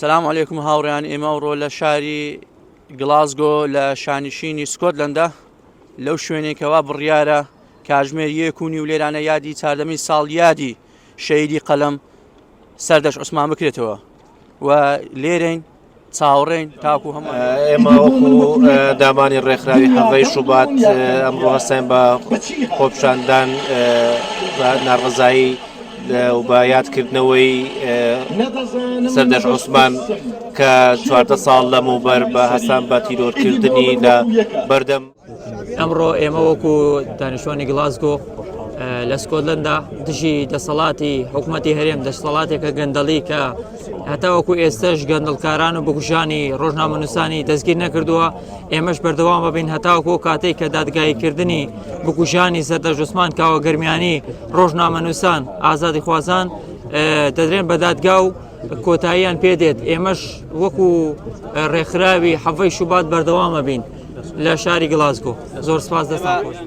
سلام علیکم هاوڕێیان ئێمە ئەوڕۆ لە شاری گڵاسگۆ لە شانشینی سکۆتلەندا لەو شوێنێکەوە بڕیارە کاژمێر یەک و نیو لێرانە یادی چاردەمین ساڵ یادی شەیدی قەلم سەردەش عوسمان بکرێتەوە و لێرەین چاوەڕێین تاکو هەموو ئێمە وەکو دامانی ڕێکخراوی حەڤەی شوبات ئەمڕۆ هەستاین بە خۆپیشاندان بە ناڕەزایی و بە یادکردنەوەی سەردەش عوسمان کە چواردە ساڵ لەمەوبەر بە هەستان بە تیرۆرکردنی لە بەردەم ئەمڕۆ ئێمە وەکو دانیشتوانی گلاسگۆ لە سکۆتلەندا دژی دەسەڵاتی حکوومەتی هەرێم دەسەڵاتێکە گەندەڵی کە هەتاوەکو ئێستش گەندەڵکاران و بکوژانی ڕۆژنامەنووسانی دەستگیر نەکردووە ئێمەش بەردەوام ببین هەتاوەکو کاتێک کە دادگاییکردنی بکوژانی سەردەشت عوسمان کاوە گەرمیانی ڕۆژنامەنووسان ئازادیخوازان دەدرێن بە دادگا و کۆتاییان پێدێت ئێمەش وەکو ڕێکخراوی حەڤەی شوبات بەردەوامە بین لە شاری گلاسگۆ زۆر سپاس دەستان خۆش.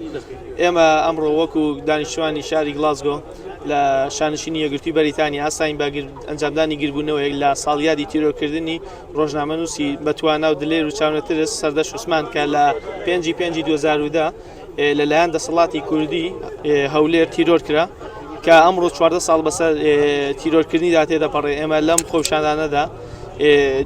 ئێمە ئەمڕۆ وەکو دانیشتوانی شاری گلاسگۆ لە شانشینی یەکگرتووی بەریتانیا هەستاین بە ئەنجامدانی گربوونەوەیەک لە ساڵیادی تیرۆرکردنی ڕۆژنامەنووسی بەتوانا و دلێر و چاونەترس سەردەشت عوسمان کە لە پێنجی پێنجی 2010 لەلایەن دەسەڵاتی کوردی هەولێر تیرۆر کرا کە ئەمڕۆ 14 ساڵ بەسەر تیرۆرکردنیدا تێدەپەڕێ ئێمە لەم خۆپیشاندانەدا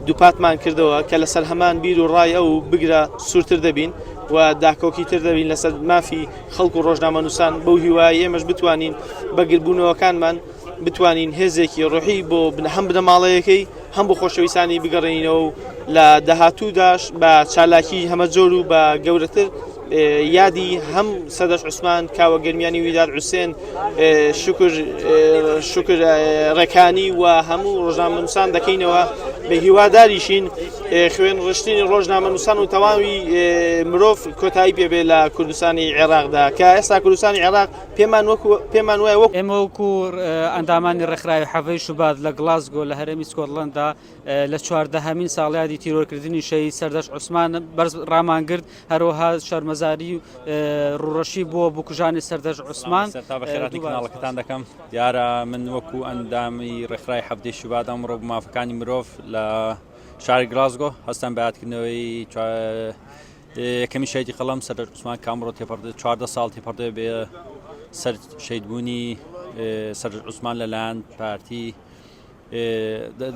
دووپاتمان کردەوە کە لەسەر هەمان بیر و ڕای ئەو بگرە سوورتر دەبین و داکۆکی تر دەبین لەسەر مافی خەڵک و ڕۆژنامەنووسان بەو هیوای ئێمەش بتوانین بە گربوونەوەکانمان بتوانین هێزێکی ڕۆحی بۆ هەم بنەماڵەیەکەی هەم بۆ خۆشەویستانی بگەڕێنینەوە و لە داهاتووداش بە چالاکی هەمەجۆر و بە گەورەتر یادی هەم سەدەش عوسمان کاوە گەرمیانی ویداد حوسێن شکر شکر ڕێکانی و هەموو ڕۆژنامەنووسان دەکەینەوە بە هیواداریشین خوێن ڕشتنی ڕۆژنامەنووسان و تەواوی مرۆڤ کۆتایی پێبێ لە کوردستانی عێراقدا کە ئێستا کوردستانی عێراق پێمان وەکو پێمان وایە وەک ئێمە وەکو ئەندامانی ڕێکخراوی حەڤەی شوبات لە گڵاسگۆ لە هەرێمی سکۆتلەندا لە چواردەهەمین ساڵیادی تیرۆرکردنی شەهید سەردەشت عوسمان بەرز ڕامانگرت، هەروەها شەرمەزاری و ڕووڕەشی بۆ بکوژانی سەردەشت عوسمان. سەرتا بەخێرهاتی کەناڵەکەتان دەکەم. دیارە من وەکو ئەندامی ڕێکخراوی حەڤدەی شوبات ئەمڕۆ بۆ مافەکانی مرۆڤ لە شاری گلاسگۆ هەستام بە یادکردنەوەی یەکەمی شەهیدی قەڵەم سەردەشت عوسمان کە ئەمڕۆ تێپەڕ 14 ساڵ تێپەڕ دەبێت بێ سەر شەهیدبوونی سەردەشت عوسمان لەلایەن پارتی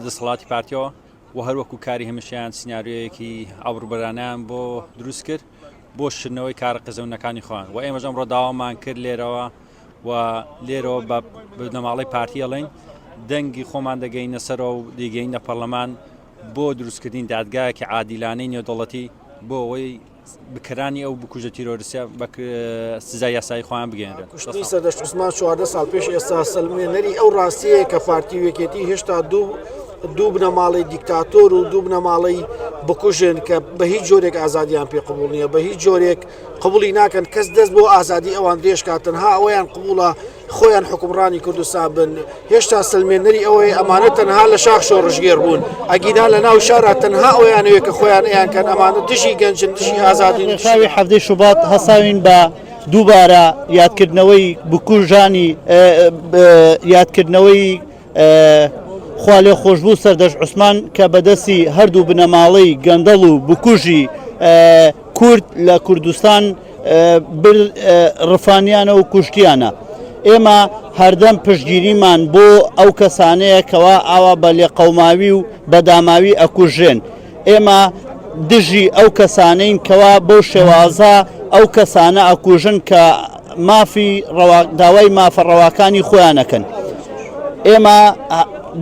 دەسەڵاتی پارتیەوە و هەروەکو کاری هەمیشەیان سیناریۆیەکی ئابڕوبەرانیان بۆ دروست کرد بۆ شردنەوەی کارە قێزەونەکانی خۆیان و ئێمەش ئەمڕۆ داوامان کرد لێرەوە و لێرەوە بە بنەماڵەی پارتی ئەڵێن دەنگی خۆمان دەگەینە سەرەوە و دەیگەینە پەرلەمان بۆ دروستکردنی دادگایەکی عادیلانەی نێودەوڵەتی بۆ ئەوەی بکەرانی ئەو بکوژە تیرۆریستە بە سزای یاسایی خۆیان بگەێنرێن. کوشتنی سەردەشت عوسمان 14 ساڵ پێش ئێستا سەلمێنەری ئەو ڕاستیەیە کە پارتی و یەکێتی هێشتا دوو دوو بنەماڵەی دیکتاتۆر و دوو بنەماڵەی بکوژن کە بە هیچ جۆرێک ئازادیان پێ قبوڵ نییە بە هیچ جۆرێک قبوڵی ناکەن کەس دەست بۆ ئازادی ئەوان درێژکات تەنها ئەوەیان قبوڵە خۆیان حکومڕانی کوردستان بن هێشتا سلمێنەری ئەوەی ئەمانە تەنها لە شاخ شۆڕشگێڕ بوون ئەگینا لە ناو شارا تەنها ئەویانەوێت کە خۆیان ئەیان کەن ئەمانە دژی گەنجن دژی ئازادین ڕێکخراوی حەڤدەی شوبات هەساوین بە دووبارە یادکردنەوەی بکوژانی یادکردنەوەی خوالێخۆشبوو سەردەشت عوسمان کە بەدەستی هەردوو بنەماڵەی گەندەڵ و بکوژی کورد لە کوردستان ڕفانیانە و کوشتیانە. ئێمە هەردەم پشتگیریمان بۆ ئەو کەسانەیە کەوا ئاوا بە لێقەوماوی و بە داماوی ئەکوژرێن. ئێمە دژی ئەو کەسانەین کەوا بەو شێوازە ئەو کەسانە ئەکوژن کە مافی ڕەوا داوای مافە ڕەواکانی خۆیان ئەکەن. ئێمە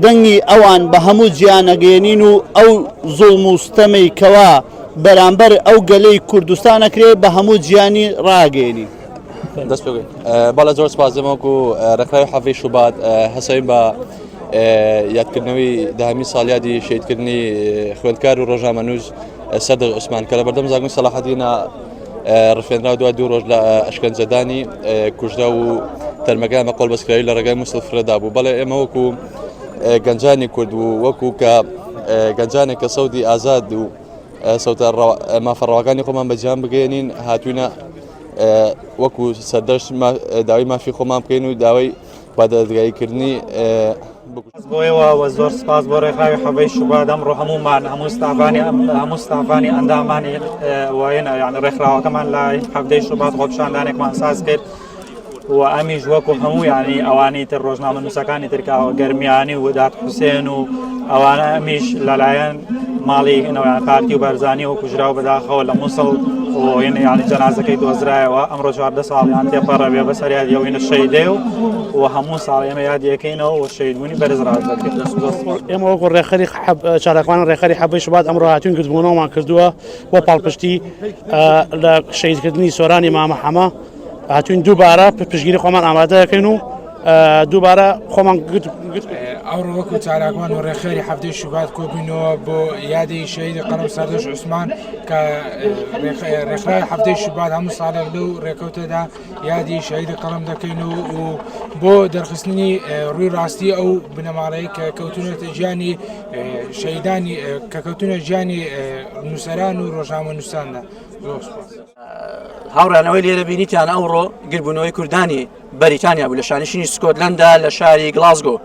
دەنگی ئەوان بە هەموو جیهان ئەگەیەنین و ئەو زوڵم و ستەمەی کەوا بەرامبەر ئەو گەلەی کوردستان ئەکرێ بە هەموو جیهانی ڕاگەیەنین. دەست پێ بکەین. بەڵێ زۆر سپاس ئێمە وەکو ڕێکخراوی حەڤەی شوبات هەستاوین بە یادکردنەوەی دەهەمین ساڵیادی شەهیدکردنی خوێندکار و ڕۆژنامەنووس سەردەشت عوسمان کە لە بەردەم زانکۆی سەلاحەدینە ڕفێنرا دوای دوو ڕۆژ لە ئەشکەنجەدانی کوژرا و تەرمەکەیان بە قۆڵبەستکراوی لە ڕێگای موسڵ فرێدا بوو بەڵێ ئێمە وەکو گەنجانی کورد و وەکو کە گەنجانێک کە سەودی ئازاد و سەوتە مافە ڕەواکانی خۆمان بە جیهان بگەێنین هاتوینە وەکو سەردەشت داوای مافی خۆمان بکەین و داوای بەدادگاییکردنی. بکوژ. بۆ ئێوە و زۆر سپاس بۆ ڕێکخراوی حەڤەی شوبات ئەمڕۆ هەموومان هەموو ستافانی هەموو ستافانی ئەندامانی وایەنە یعنی ڕێکخراوەکەمان لە حەڤدەی شوبات خۆپیشاندانێکمان ساز کرد و ئەمیش وەکو هەموو یانی ئەوانی تر ڕۆژنامە نووسەکانی ترکاوە گەرمیانی و ودات حوسێن و ئەوانە ئەمیش لەلایەن ماڵی نەوەیان پارتی و بەرزانی و کوژراو بەداخەوە لە مووسڵ یعنی جەنازەکەی دۆزرایەوە ئەمڕۆ 14 ساڵیان تێپەڕەوێ بەسەر یادی ئەوینە شەیدێ و و هەموو ساڵ ئێمە یادیەکەینەوە و شەیدبوونی بەرز ڕاست دەکرێت. ئێمە وەکو ڕێکخەری چالاکوان ڕێکخەری حەبەی شوبات ئەمڕۆ هاتوین گردبوونەوەمان کردووە بۆ پاڵپشتی لە شەهیدکردنی سۆرانی مامە حەمە هاتوین دووبارە پشتگیری خۆمان ئامادە دەکەین و دووبارە خۆمان ئەوڕۆ وەکو چالاکوان و ڕێکخەری حەفتەی شوبات کۆبووینەوە بۆ یادی شەهیدی قەڵەم سەردەشت عوسمان کە ڕێکخراوی حەفتەی شوبات هەموو ساڵێک لەو ڕێکەوتەدا یادی شەهیدی قەڵەم دەکەین و و بۆ دەرخستنی ڕووی ڕاستی ئەو بنەماڵەی کە کەوتونەتە گیانی شەهیدانی کە کەوتونە گیانی نووسەران و ڕۆژنامەنووساندا زۆر سوپاس. هاوڕێیان ئەوەی لێرە بینیتان ئەوڕۆ گربوونەوەی کوردانی بەریتانیا بوو لە شانشینی سکۆتلەندا لە شاری گلاسگۆ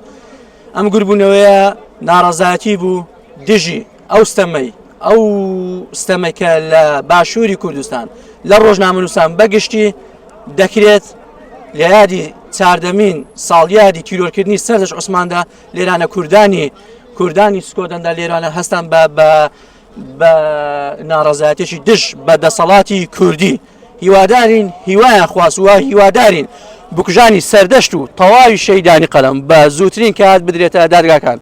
ئەم گربوونەوەیە ناڕەزایەتی بوو دژی ئەو ستەمەی ئەو ستەمەی کە لە باشووری کوردستان لە ڕۆژنامەنووسان بەگشتی دەکرێت لە یادی چاردەمین ساڵیادی تیرۆرکردنی سەردەش عوسماندا لێرانە کوردانی کوردانی سکۆتلەندا لێرانە هەستان بە بە بە ناڕەزایەتێکی دژ بە دەسەڵاتی کوردی هیوادارین هیوایان خواست و هیوادارین بکوژانی سەردەشت و تەواوی شەیدانی قەلەم بە زووترین کات بدرێتە دادگاکان.